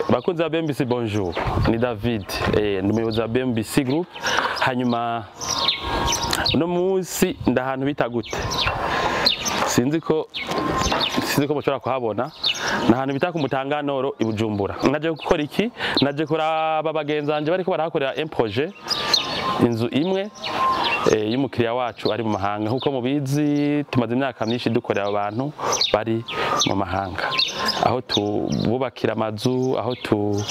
Bakunzi ba BMBC, bonjour. Ni David, ni umuyobozi wa BMBC Group. Hanyuma uno munsi ndahantu bita gute? Sinzi ko mushobora kuhabona. Ni ahantu bita ku Mutanganoro i Bujumbura. Naje gukora iki? Naje kuraba bagenzi banje bariko barahakorera un projet, inzu imwe y'umukiriya wacu ari mu mahanga. Nkuko mubizi, tumaze imyaka myinshi dukorera abantu bari mu mahanga, aho tububakira amazu, aho tu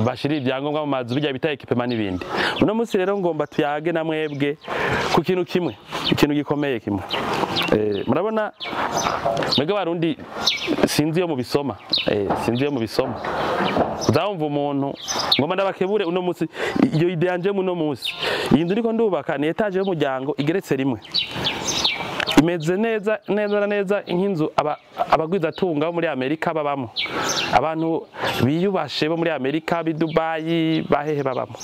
bashira ibyangombwa mu mazu, bijya bita équipement n'ibindi. Uno munsi rero ngomba tuyage na mwebwe ku kintu kimwe, ikintu gikomeye kimwe. Murabona mwebwe Barundi, sinzi iyo mubisoma, sinzi iyo mubisoma. Uzawumva umuntu ngomba ndabakebure uno munsi. Iyo idée yanje muno munsi, iyi nzu ndiko ndubaka ni étage y'umuryango igeretse rimwe, imeze neza neza na neza nk'inzu abagwizatunga bo muri Amerika babamo, abantu biyubashe bo muri Amerika, b'i Dubai, bahehe babamo.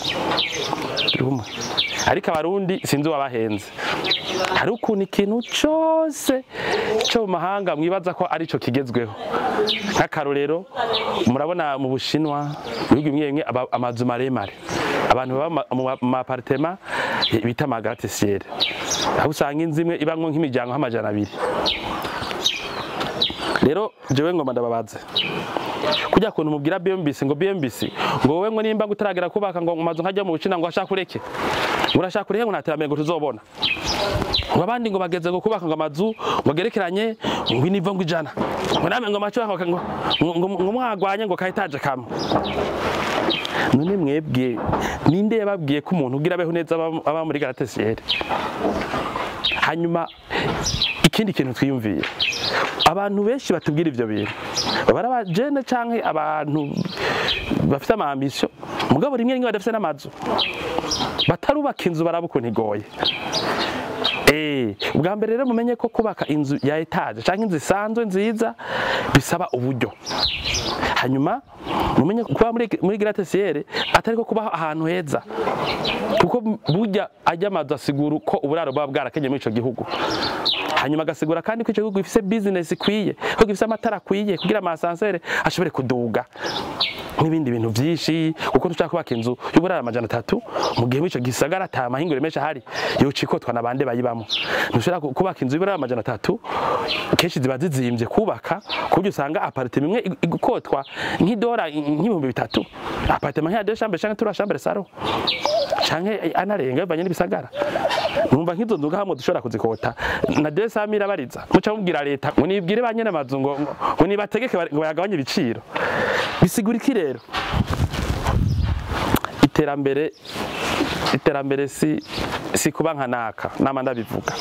Turi kumwe? Ariko Abarundi sinzi wabahenze, hari ukuntu ikintu cose cyo mu mahanga mwibaza ko arico kigezweho. Nk'akarorero, murabona mu Bushinwa, mu bihugu bimwe bimwe, amazu maremare, abantu baba mu ma appartement bita ama gratte-ciel, aho usanga inzu imwe ibamwo nk'imiryango nk'amajana 2. Rero jewe ngomba ndababaze, kujya kuntu mubwira BMBC ngo BMBC ngo wowe ngo nimba utaragera kubaka ngo mu mazu nkajya mu Bushinwa, ngo ashaka ureke, ngo urashaka ureke, ngo nta ngo tuzobona, ngo abandi ngo bageze ngo kubaka ngo amazu ngo agerekeranye, ngo inivo ngo 100, ngo namwe ngo maco ngo mwagwanye ngo ka étage kamwe. None mwebwe ninde yababwiye ko umuntu ugira abeho neza aba muri gratte-ciel? Hanyuma ikindi kintu twiyumvira, abantu benshi batubwira ivyo bintu baba ari abajene canke abantu bafite ama ambition, mugabo rimwe rimwe badafite n'amazu, batarubaka inzu baraba ukuntu igoye. Ubwa mbere rero mumenye ko kubaka inzu ya étage canke inzu isanzwe nziza bisaba uburyo. Hanyuma mumenye ko kuba muri gratte-ciel atari ko kubaho ahantu heza, kuko burya ajya amazu asigura ko uburaro buba bwarakenye muri ico gihugu. Hanyuma agasigura kandi ko ico gihugu gifise business ikwiye, ko gifise amatara akwiye kugira ama ascenseur ashobore kuduga n'ibindi bintu vyinshi, kuko ntushaka kubaka inzu y'uburaro 300 mu gihe muri ico gisagara ata mahinguriro menshi ahari yocikotwa na bande bayibamo. Ntushobora kubaka inzu y'uburaro 300, kenshi ziba zizimvye kubaka, ku buryo usanga appartement imwe igukotwa nk'idora nk'ibihumbi 3, appartement nk'iya deux chambres canke trois chambres salon canke anarenga, bivanye n'ibisagara. Numva nk'izo nzu ngahamwe dushobora kuzikota na 200 mille abariza. Muca mubwira leta ngo nibwire ba nyene amazu ngo nibategeke ngo bayagabanye ibiciro. Bisigura iki rero? Iterambere si kuba nka naka. Nama ndabivuga,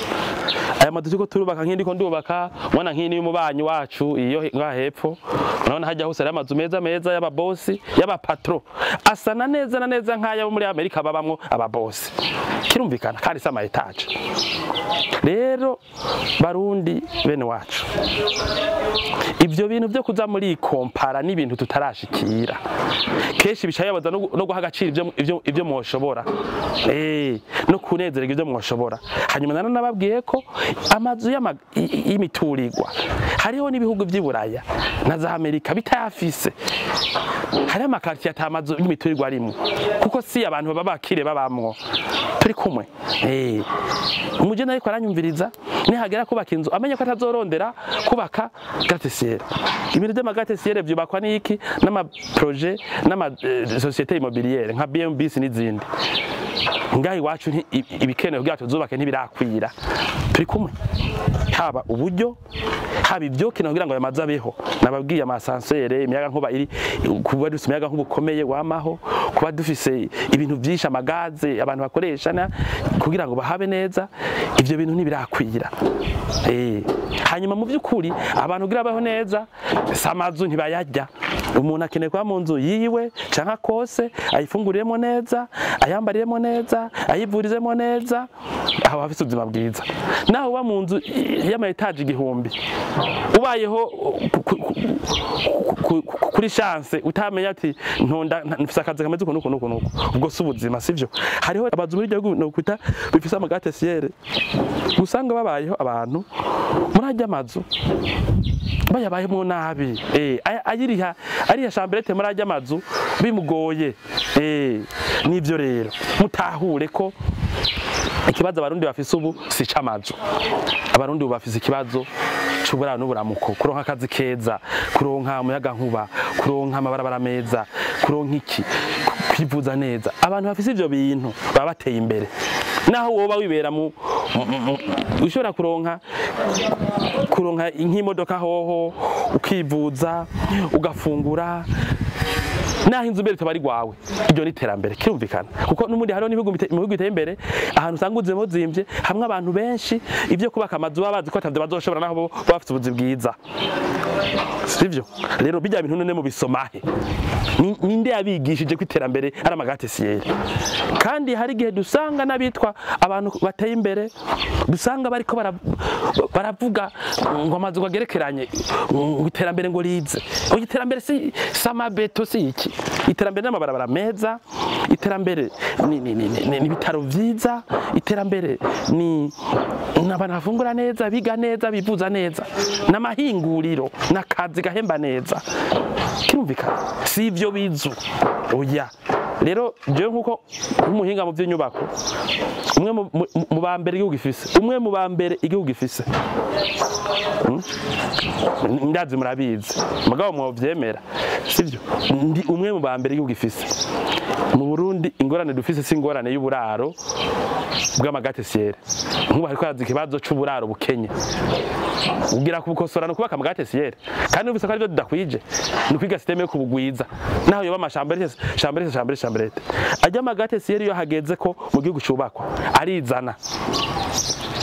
aya mazu turiko turubaka, nk'indi ko ndubaka, ubona nk'ini y'umubanyi wacu iyo ngaha hepfo, urabona hajya hose hari amazu meza meza y'ababosi, y'abapatro, asa na neza na neza nk'ayo muri Amerika babamwo ababosi. Kirumvikana kandi si ama étage. Rero Barundi bene wacu, ibyo bintu byo kuza muri kompara n'ibintu tutarashikira kenshi bica bibaza no guha agaciro ibyo mwoshobora, no kunezererwa ibyo mwoshobora. Hanyuma nababwiye ko amazu y'imiturirwa hariho n'ibihugu by'i Buraya na za Amerika bitayafise. Hariho ama quartier ata mazu y'imiturirwa arimwo, kuko si abantu baba bakire babamwo. Turi kumwe? Umugeni ariko aranyumviriza, nihagera kubaka inzu amenye ko atazorondera kubaka gratte-ciel. Ibintu by'ama gratte-ciel vyubakwa n'iki? N'ama projet, n'ama société immobilière nka BMBC n'izindi. Ngaha iwacu ibikenewe kugira tuzubake ntibirakwira. Turi kumwe? Haba uburyo, haba ibyokenewe kugira ngo ayo mazu abeho. Nababwiye ama ascenseur, imiyaga nkuba iri, kuba dufise umuyaga nkuba ukomeye wamaho, kuba dufise ibintu byinshi, amagaze abantu bakoresha kugira ngo bahabe neza. Ivyo bintu ntibirakwira. Hanyuma mu by'ukuri abantu kugira babeho neza si amazu, ntibayarya. Umuntu akeneye kuba mu nzu yiwe canke akose, ayifunguriremo neza, ayambariremo neza, ayivurizemo neza, aho hafise ubuzima bwiza. Naho uba mu nzu y'ama étage 1000, ubayeho kuri chance, utamenya ati ntonda mfise akazi kameze uku nuku nuku nuku, ubwo si ubuzima, sivyo? Hariho amazu muri iryo gihugu nokwita bifise ama gratte-ciel, usanga babayeho abantu muri arya mazu. Bayabayemo nabi. Ayiriha ariya chambrette muri ajya amazu bimugoye. Nivyo rero mutahure ko ikibazo abarundi bafise ubu si c'amazu. Abarundi ubu bafise ikibazo c'uburaro n'uburamuko, kuronka akazi keza, kuronka umuyaga nkuba, kuronka amabarabara meza, kuronka iki, kwivuza neza. Abantu bafise ivyo bintu baba bateye imbere. Naho woba wibera mu ushobora kuronka nk'imodoka hoho, ukivuza, ugafungura, naho inzu mbere tabari gwawe, iryo ni terambere kirumvikana. Kuko n'umundi hariho n'ibihugu mu bihugu biteye imbere ahantu usanga ubuzima buzimvye, hamwe abantu benshi ivyo kubaka amazu baba bazi ko atavyo bazoshobora, naho bo bafite ubuzi bwiza. Sivyo rero bijya bintu none mu bisomahe ninde yabigishije ko iterambere ari amagatesiyeri? Kandi hari igihe dusanga n'abitwa abantu bateye imbere dusanga bariko baravuga ngo amazu agerekeranye, ngo iterambere ngo rize. Ngo iterambere si samabeto, si iki. Iterambere n'amabarabara meza, iterambere ni ibitaro vyiza, iterambere ni n'abantu bafungura neza, biga neza, bivuza neza, n'amahinguriro n'akazi gahemba neza. Kirumvikana si ivyo bizu. Oya rero jewe nkuko umuhinga mu by'inyubako, umwe mu ba mbere igihugu gifise, umwe mu ba mbere igihugu gifise, ndazi murabizi mugabo mwovyemera sivyo, ndi umwe mu ba mbere igihugu gifise. Mu Burundi ingorane dufise si ingorane y'uburaro bw'amagatesiyeri. Nkubu hariko haza ikibazo c'uburaro bukenye, ugira kubukosora no kubaka amagatesiyeri, kandi ubise ko arivyo tudakwije, ni kwiga systeme yo kubugwiza. Naho yoba amashambrete, chambrete, chambrete, chambrete, ajya amagatesiyeri iyo hageze ko mu gihugu cubakwa arizana.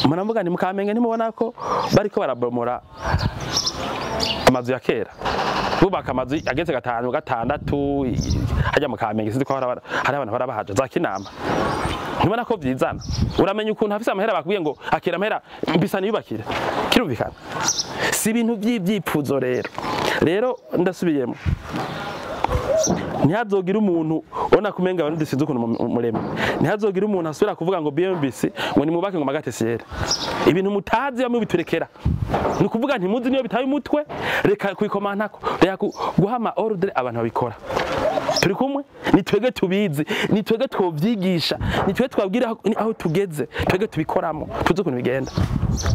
Muravuga ni mukamenge ntimubona ko bariko barabomora amazu ya kera, bubaka amazu ageze 5 6 hajya mu Kamenge, sinzi ko hari abantu barabahaje za Kinama. Ntibona ko vyizana. Uramenya ukuntu afise amahera bakubwiye ngo akira amahera mbisa niyubakire. Kirumvikana. Si ibintu by'ivyipfuzo rero. Rero ndasubiyemo. Ntihazogira umuntu ubona kumenga abantu sinzi ukuntu murema. Ntihazogira umuntu asubira kuvuga ngo BMBC ngo nimubake ngo magatesiyeri. Ibintu mutazi bamwe biturekera. Ni kuvuga ntimuzi niyo bitaye umutwe, reka kwikomantako, reka guhama ordre abantu babikora. Turi kumwe, ni twege tubizi, ni twege twovyigisha, ni twege twabwira aho tugeze, twege tubikoramo, tuzi ukuntu bigenda.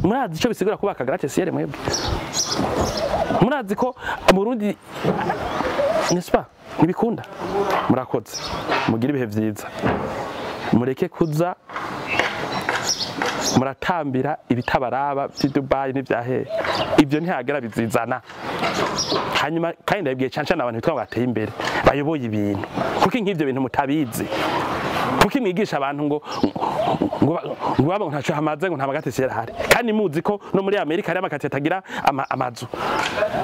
Murazi ico bisigura kubaka gratte-ciel mwebwe? Murazi ko mu Burundi n'est-ce pas? Nibikunda. Murakoze. Mugire ibihe vyiza. Mureke kuza muratambira ibitabaraba by'i Dubai n'ivyahe. Ivyo ntihagera bizizana. Hanyuma kandi ndabwiye cyane cyane abantu bitwa bateye imbere bayoboye ibintu. Kuko nk'ivyo bintu mutabizi. Kuko mwigisha abantu ngo ngo ntaco hamaze ngo nta magatesiyeri ahari. Kandi muzi ko no muri Amerika hari amakatiye atagira amazu.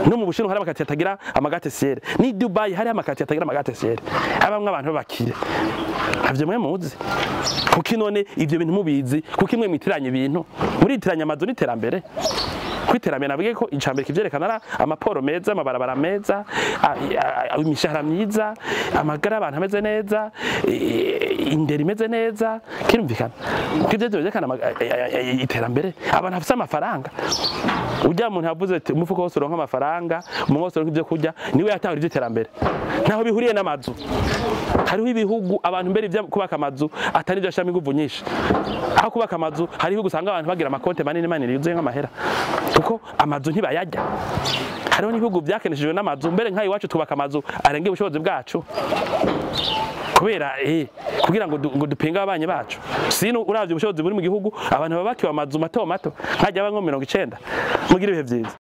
No mu Bushinwa hari amakatiye atagira amagatesiyeri. Ni Dubai hari amakatiye atagira amagatesiyeri. Habamwe abantu babakire. Ntavyo mwe muzi. Kuko none ivyo bintu mubizi, kuko imwe mwitiranye ibintu, muritiranye amazu n'iterambere. Kwiterambere nabwiye ko icambere kivyerekana ara amaporo meza, amabarabara meza, imishahara myiza, amagara abantu ameze neza, indero imeze neza, kirumvikana. Kwivyo byerekana iterambere, abantu bafise amafaranga. Ujya muntu yavuze ati umufuko wose uronka amafaranga, umuntu wose uronka ivyo kurya, niwe yatahura ivyo iterambere. Ntaho bihuriye n'amazu. Hariho ibihugu abantu mbere ivyo kubaka amazu atari ivyo ashiramo inguvu nyinshi. Aho kubaka amazu hariho ibihugu usanga abantu bagira amakonte manini manini yuzuye nk'amahera, kuko amazu ntibayarya. Hariho n'ibihugu vyakeneshejwe n'amazu, mbere nk'ayo iwacu twubaka amazu arengeye ubushobozi bwacu kubera kugira ngo dupinga abanye bacu. Sino uravye ubushobozi buri mu gihugu abantu baba bakiwe amazu mato mato nkajya banko 90. Mugira ibihe vyiza.